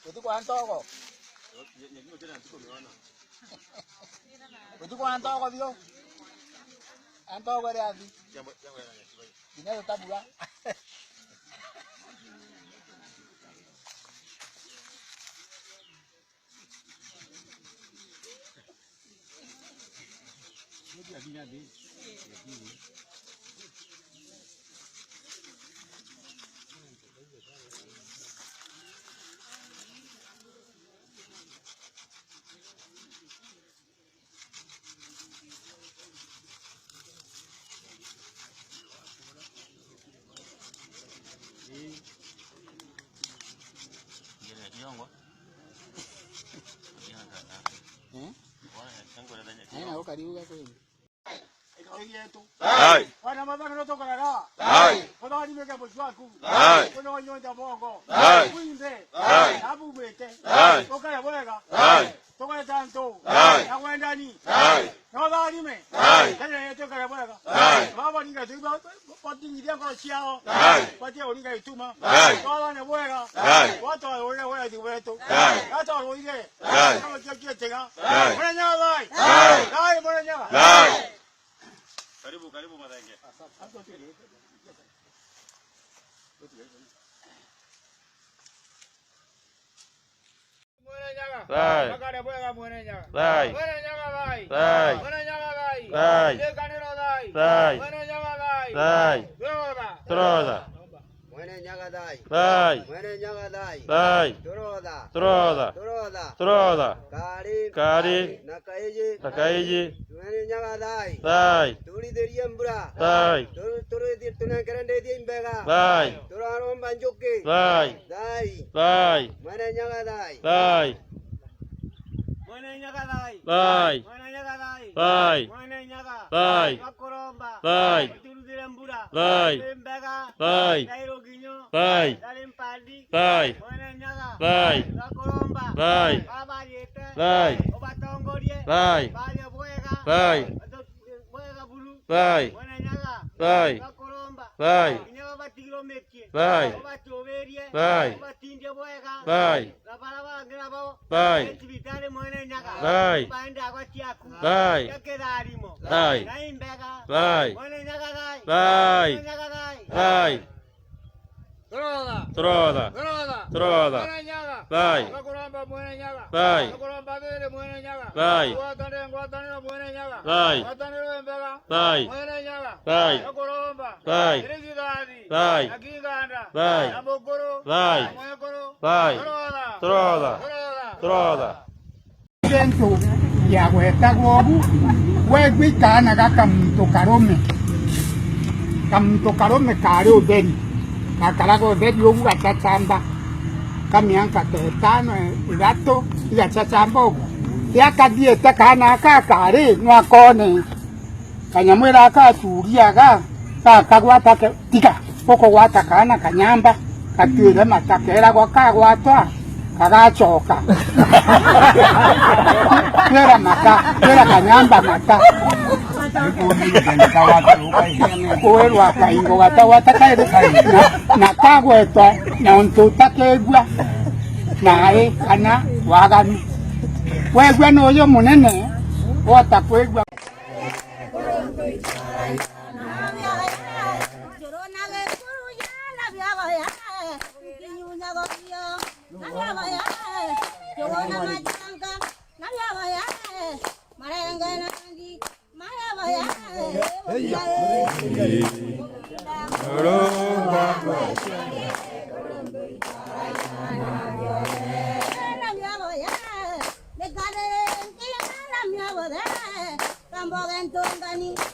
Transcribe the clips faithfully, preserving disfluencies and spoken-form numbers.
Uti kwa ntogo. Uti kwa ntogo biu. Antogo ria thi. Kinya tutabua. Eh? Aina ukariuga kweli. Ai. Wana mathaka no tokaraga. Ai. Kona wani mega mujwaku. Ai. Kona wanyo nda bongo. Ai. Kuinde. Ai. Abu bete. Ai. Tokara bwega. Ai. Tokara tanto. Ai. Na wendani. Ai. No tharime. Ai. Kana yetu kara bwega. Ai. Baba ninga tu batingithia ngoro ciao. Ai. Batia uringa ituma. Ai. Twathane bwega. Ai. Watwarwire wethi wetu. Ai. Atwarwire. Ai. Kama kio kietega. Ai. Mwenenyaga thai. Ai. Thai, mwenenyaga. Ai. Karibu, karibu, Mathenge. Mwenenyaga. Thai. Makare bwega Mwenenyaga. Thai. Mwenenyaga thai. Thai. Mwenenyaga thai. Thai. Ndekaniro thai. Thai. Mwenenyaga thai. Thai. Turotha. Turotha. Mwenenyaga thai. Thai. Mwenenyaga thai. Thai. Turotha. Turotha. Turotha. Turotha. Kari. Kari. Na kaiji. Na kaiji. Mwenenyaga thai. Thai. Turithirie mbura. Thai. Turi-, turi-, tunenkere ndithi imbega. Thai. Turaromba njuki. Thai. Thai. Thai. Mwenenyaga thai. Thai. Mwenenyaga thai. Thai. Mwenenyaga thai. Thai. Mwenenyaga. Thai. Twakuromba. Thai. Uturuthire mbura. Thai. Imbega. Thai. Ndai ruginyo. Thai. Ndari mpandi. Thai. Mwenenyaga. Thai. Twakuromba. Thai. Babariite. Thai. Ubatongorie. Thai. Barie bwega. Thai. Batu-, bwega buru. Thai. Mwenenyaga. Thai. Twakuromba. Thai. Kinya babatigirwo mikie. Thai. Ubatubirie. Thai. Ubatindie bwega. Thai. Na bara bangi nabo. Thai. Cibitari Mwenenyaga. Thai. Baende agwa ciaku. Thai. Cia kitharimo. Thai. Na imbega. Thai. Mwenenyaga thai. Thai. Mwenenyaga thai. Thai. Turotha. Turotha. Turotha. Turotha. Mwenenyaga. Thai. Twakuromba Mwenenyaga. Thai. Twakuromba thiri Mwenenyaga. Thai. Ngwatanire ngwataniro Mwenenyaga. Thai. Ngwataniro imbega. Thai. Mwenenyaga. Thai. Twakuromba. Thai. Irigithari. Thai. Na kinganda. Thai. Na mukuru. Thai. Na mwekuru. Thai. Turotha. Turotha. Turotha. Turotha. Gento gia gwetagwa ugu, wegua ikaana ga kamuntu karume. Kamuntu karume kaari utheri. Gakaraga utheri ugu gacacamba. Ka mianka ta itano, ithatu, igacacamba ugu. Riria kathiite kaana aka kaari, no akoone kanyamu ira gatuuriaga, gakagwata ke-, tiga, ukugwata kaana kanyamba, gatuire mata, keeragwa kagwatwa, kagacoka. Kwira mata, kwira kanyamba mata. Kwirwa kaingo gatagwata kairi, na, na kagwetwa na untu utakigua, naari kana waganu. Wegua ni uyu munene, wota kwigua.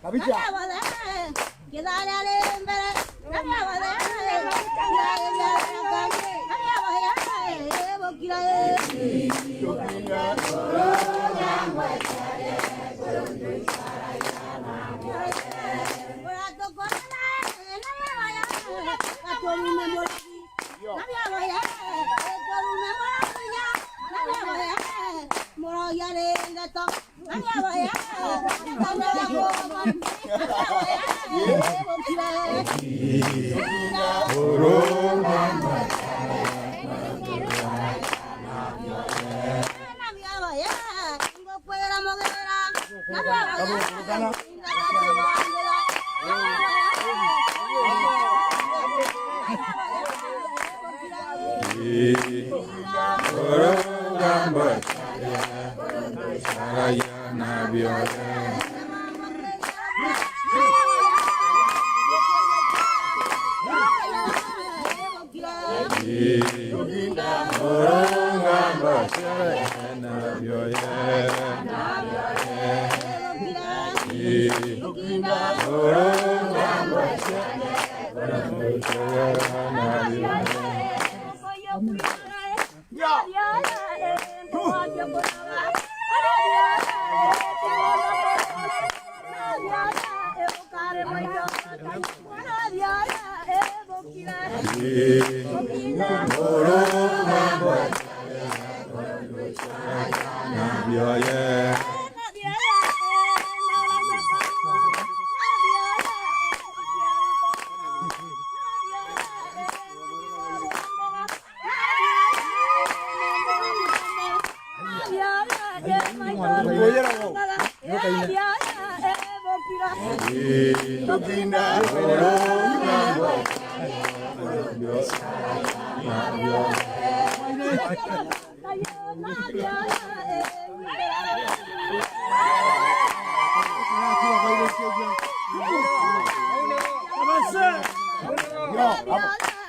Kabisa.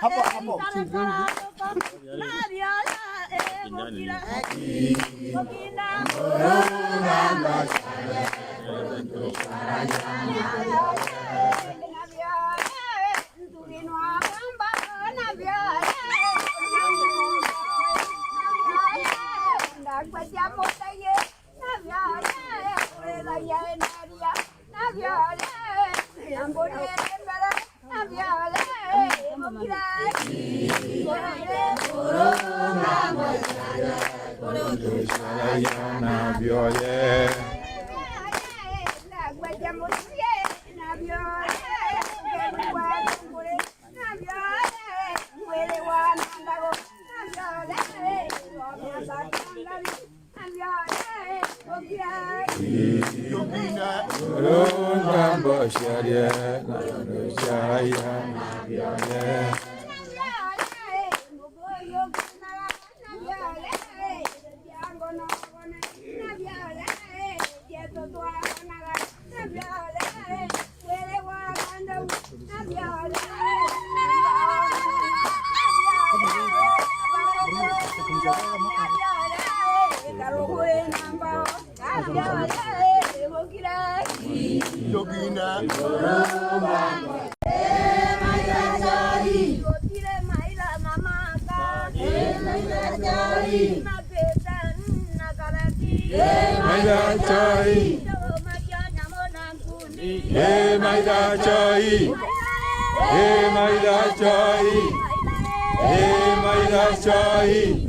Hapo, hapo. Ee, maitha chai. Ee, maitha chai. Ee, maitha chai. Ee, maitha chai.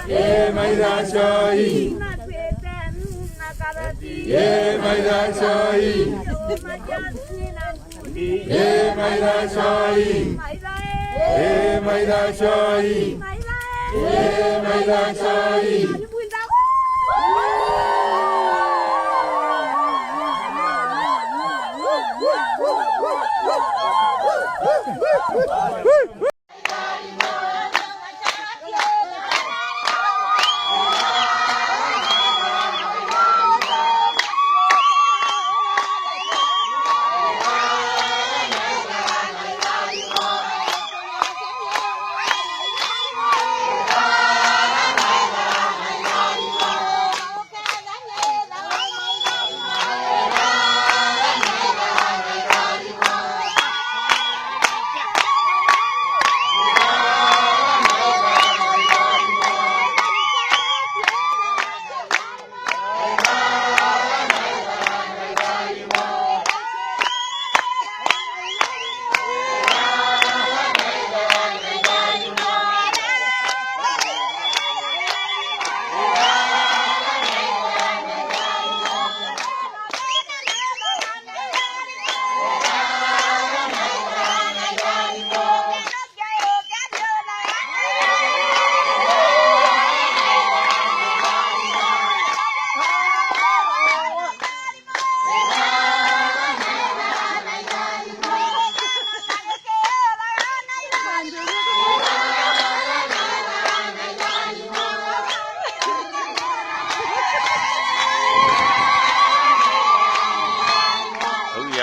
Ee, maitha chai. Ee, maitha chai. Ee, maitha chai. Ee, maitha chai. Ee, maitha chai.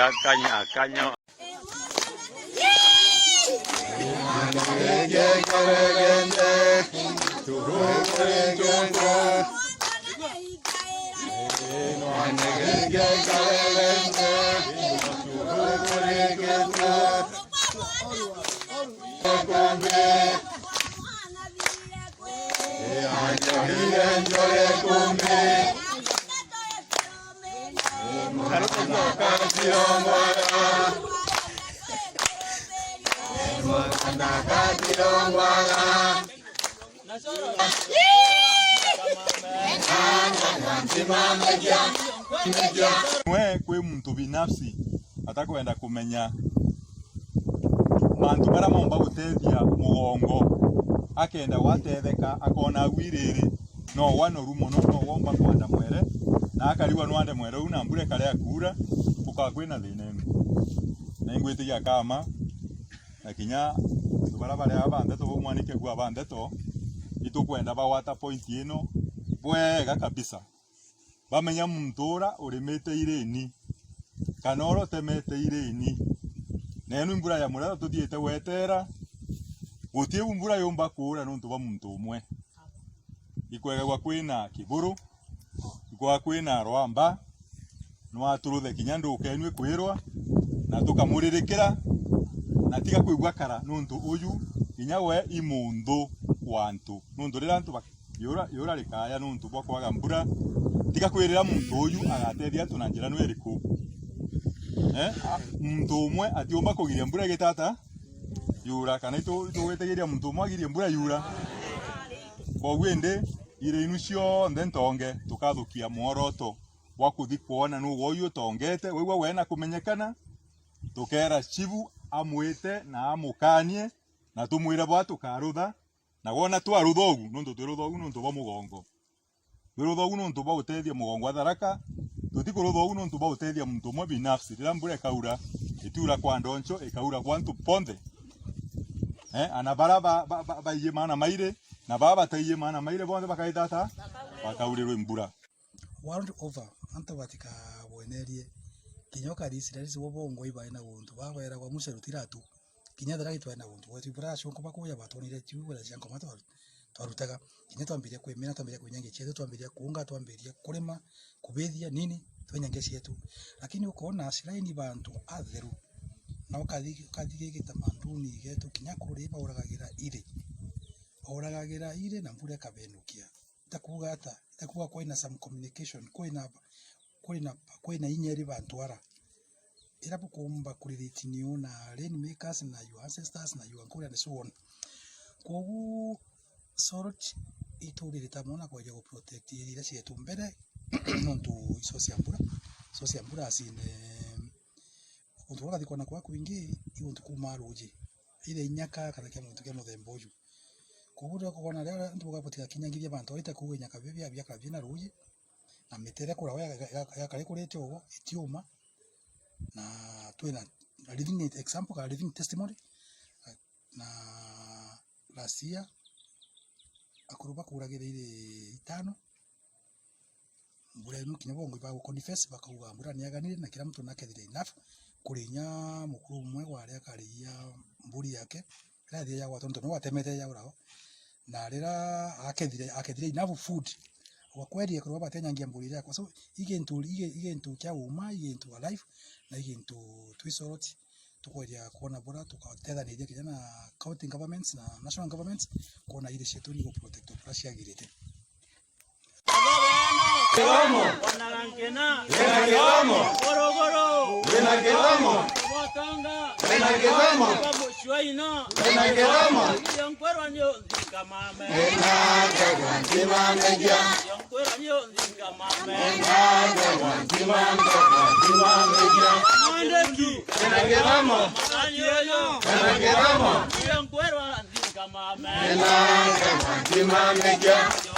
Akanya, akanya. We kwi muntu binafsi atakwenda kumenya mantu maria maumba gutethia mugongo, akenda gwatetheka, akona agwiriri, no wa noru mono, no womba kwanda mwere, na akarigwa nwande mwere uu, na mbura ikarea kuura, gukaa kwina thina ino. Na ingwitikia kama, na kinya antu baria bari aa ba ndeto, bau mwanike kuuga ba ndeto, itukwenda bagwata point ino bwega kabisa. Bamenya muntu ura urimite irini, kana ura utemete irini. Nenu mbura ya muratho tuthiite gwetera, guti u mbura yumba kuura niuntu bwa muntu umwe. Ikwegagwa kwina kiburu, ikwegagwa kwina rwamba, nwaturuthe kinya nduka enu ikwirwa, na tukamuririkira, na tiga kwigua kara, niuntu uju kinya we i munthu wa antu. Niuntu riria antu bak- Yura, yura rikaya niuntu bwa kwaga mbura. Tiga kwirira muntu uyu agatethia antu na njira nwe iriku? Eh? A, muntu umwe atiumba kugiria mbura igitata yura, kana itu-, itugwitigiria muntu umwe agirie mbura yura? Koguo indi, ira inu cionthe ntonge, tukathukia mworoto bwa kuthi kwona nu uyu utongete, waigua we na kumenyekana, tukera chibu amwite na amukanie, na tumwire bwa tukarutha, na wona twarutha ugu, nontu twirutha ugu nontu bwa mugongo. Twirutha ugu nontu bwa gutethia mugongo wa Tharaka, tutikurutha ugu nontu bwa gutethia muntu umwe binafsi. Riria mbura ikaura, itiura kwa ndoncho, ikaura kwa antu bonthe. Eh, ana bara ba, ba, ba, baiye maana mairi, na baa bataiye maana mairi, bonthe bakaita ata? Bakaurirwe mbura. World over, antu batikabwenerie. Kinya ukari Israeli, sibo bongwa ibae na guntu, babaeragwa Musa rutiratu. Kinya thera gitwenda guntu gwetu, ibura acio nkuba kuya batwonire chiu, wira cia nkoma twa-, twarutaga. Kinya twambiria kwimira, twambiria kwinyangia chietu, twambiria kuunga, twambiria kurima, kubithia, nini, twinyangia chietu. Lakini ukoona Israeli ni bantu atheru. Na ukathi, ukathi gigi tamanduni getu, kinya kuri bauragagira iri. Bauragagira iri na mbura ikabenukia. Itakuuga ata? Itakuuga kwina some communication, kwina, kwina, kwina inya iri bantu ara. Ira bukumba ku relate niu na rainmakers na your ancestors na your uncle and so on. Kwogu salt ituririte mono na kweja gu protect iria cietu mbere nontu icio cia mbura, icio cia mbura as in, eh, guntu kuria ukathi kwona kuria kwingi i guntu kuuma ruuji, either inyaka kana kia muntu kia muthemba uju. Kwogu riria ukwona riria antu bauga batigakinyangithie bantu baite kuu inyaka biu bia, biakara biina ruuji, na miti iria ikuragwa ya, ya, ya, yakara ikurite uguo itiuma, na twina a living example kana living testimony, na last year akuru bakuragire iri itano, mbura ino kinya bongo ibagu confess, bakauga mbura niaganire na kila mtu nakethire enough, kuri inya mukuru umwe gwari akariia mburi yake, riria yathire yagwatwa nontu niwe watemete yauraga, na riria akethire, akethire enough food, wa kweri akuru batenyangia mburi yakwa. So, i gintu, i gi-, i gintu kia uma, i gintu alive, na i gintu twi sort, tukweja kwona bura tukatethaniria kinya na county governments na national governments, kwona iri cietu ni gu protect bura ciagirite. Wina kiromo. Wina kiromo. Wina kiromo. Wina kiromo. Wina kiromo. Wina kiromo. Wina kiromo. Wina kiromo.